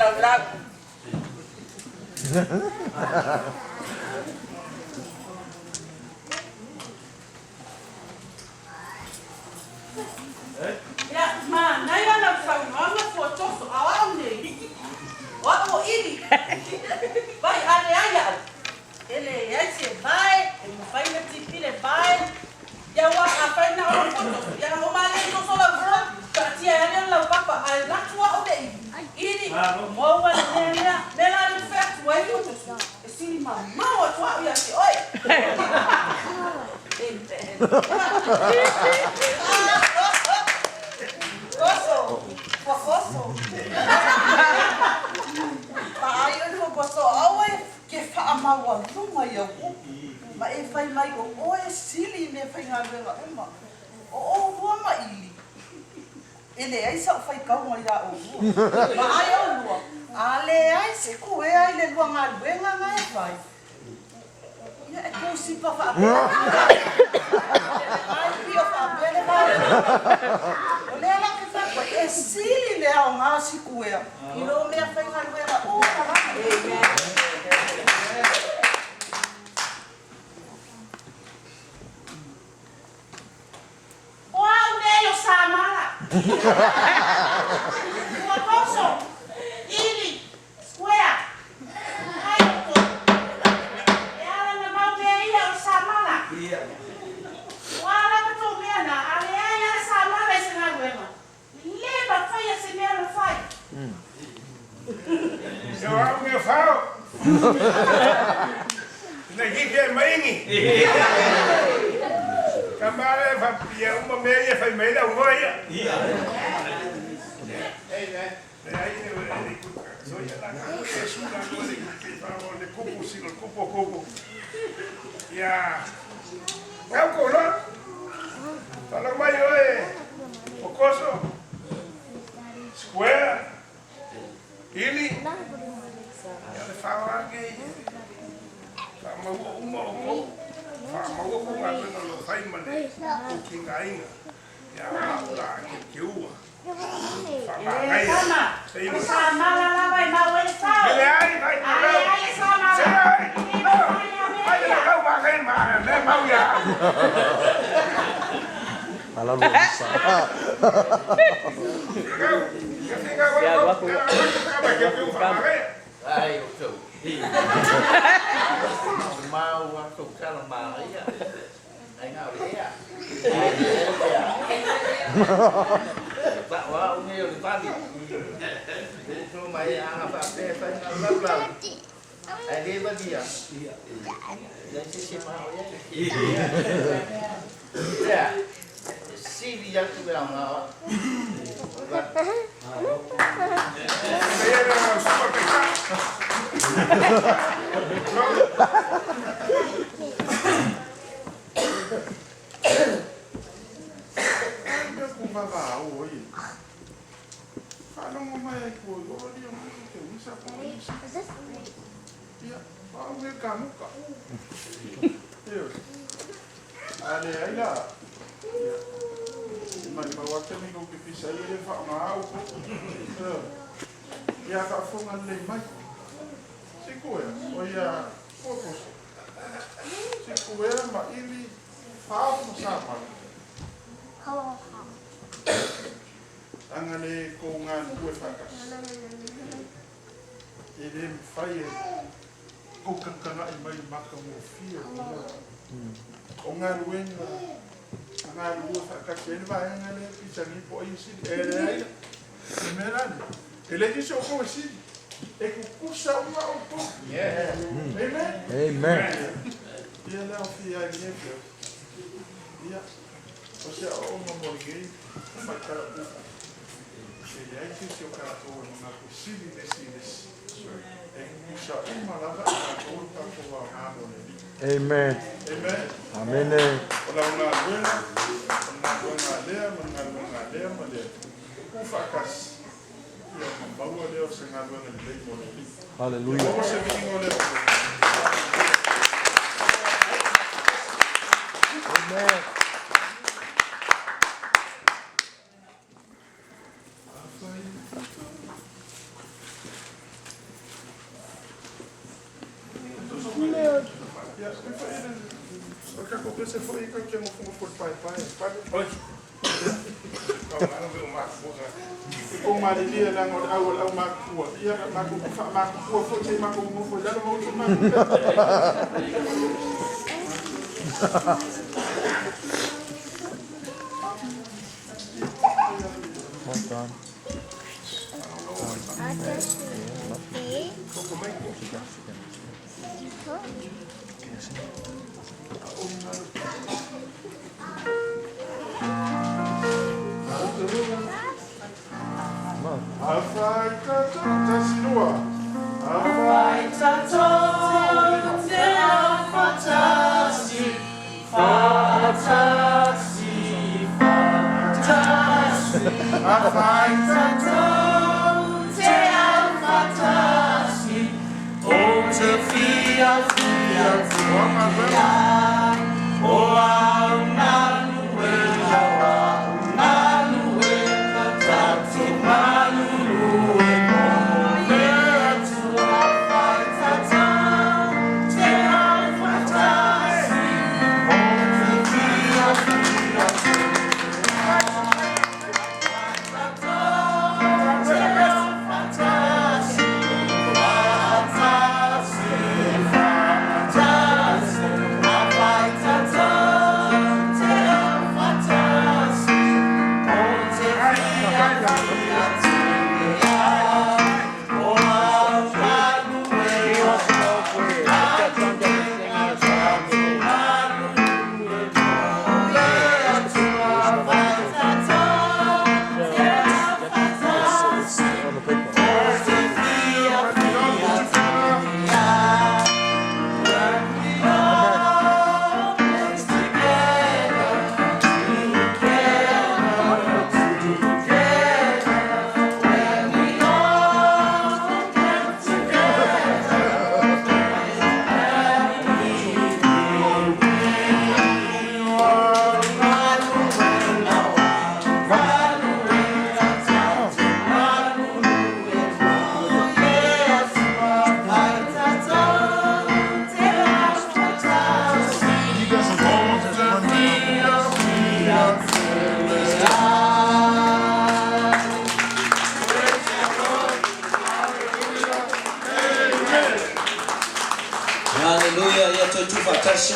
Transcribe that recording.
laulau. Ia, manaia lau saunoaga Fuatoso, a o au nei, o au o Ili. Vai, a leai au, e leai se vae e mafai ona tipi le vae. Ia aua afai na o lau Fuatoso, ia na uma lava lea i toso lau fua, taatia ai lava lea o le laupapa, ae alu atu au le Ili, Ili, maua le mea lea, mea la lea ou te fai atu ai Fuatoso, e sili mamao atu au ia te oe. Oso, ua oso. Paai oe Fuagoso, aua e ke faamaualuga i au upu, ma e fai mai o oe e sili i meafaigaluega uma. O ʻolua ma Ili, e leai saʻu faitauga iā ʻolua. Vaai ʻolua, a leai se kuea i le lua galuega na e fai, Ia e kūsipa faapea. Ai pio faapea le vaega. O lea la ou te fai atu ai, e sili le aoga o sikuea i lo meafaigaluega uma lava. O au nei o Samala. Ua toso, ili, square, hai outou. E ala na mau mea ia o le Samala. O a lava tou mea na, a leai lava le Samala i se galuega, le mafaia se mea na fai. E o au mea fao. Ina kiki ai maingi. Tama le fa pia uma mea ia fai mai lau ngoa ia. Le ai le le so ia la ka ko e su la lo le ke fa o le kupu si lo kupu kupu. Ia. Kau ko lo. Fala mai oe. Okoso. Square. Ili, ia le whaoa ake i whaamaua uma o kou, whaamaua ko galuega o lo fai ma le kou kingainga, ia o la ke ke ua. E tama, o le samala lava e mau ai le fao. Hele ai, vai A leai le samala, e le mafai lava mea ia. Kau ma kai ma le mau ia. Ai outou. Mau a tou tala manaia. Ai na o le ea. Ta o au nei o le vali. So mai anga faapea e fai na laulau. Ai le valia. Ia se se ma o ia. Ia. Sili atu le aoga o. A leai la, ia, e maumau ake nei kou ke pisa ia le whaonga au ko. Ia whaafonga lelei mai. Sikuea, o ia kokoso. Sikuea ma ili whao ma samala. Anga le kou ngā nue whakasi. E le mawhai e kou kankanga'i mai matagofie o lea. O galuega a galulue faatasi ai le vaega lea e pisagi po o ai e sili. E leai la. O le mea la lea, e leai se isi o outou e sili. E tutusa uma outou. Amen? Amen. Ia le aofia ai lenei afiafi. Ia, o se aoaoga mo lenei tamaitai o Upu. E leai se isi o tatou e manatu e sili le isi i le isi. E tutusa uma lava i tatou le tatou aoga mo le Alii. Amen. Amen. Amene. O lau galuega, o le galuega a lea ma le galuega a lea ma lea, e tu faatasi, ia ona maua lea o se galuega lelei mo le Alii. Hallelujah. Ia maua se viiga o le Atua. Amen. Ia, e foi le o le tatou pese foi tatou te nofonofo i le paepae pale. Oi. O malilie leaga o le au o le aumatutua, ia matou te faamatutua foi se i matou nonofo i lalo ma usu le matou pese. Well done. Afai tatou tasi lua. Afai. Faitatou te au faatasi, faatasi, faatasi. Afai tatou. Te au faatasi, o te fia fia O galuega.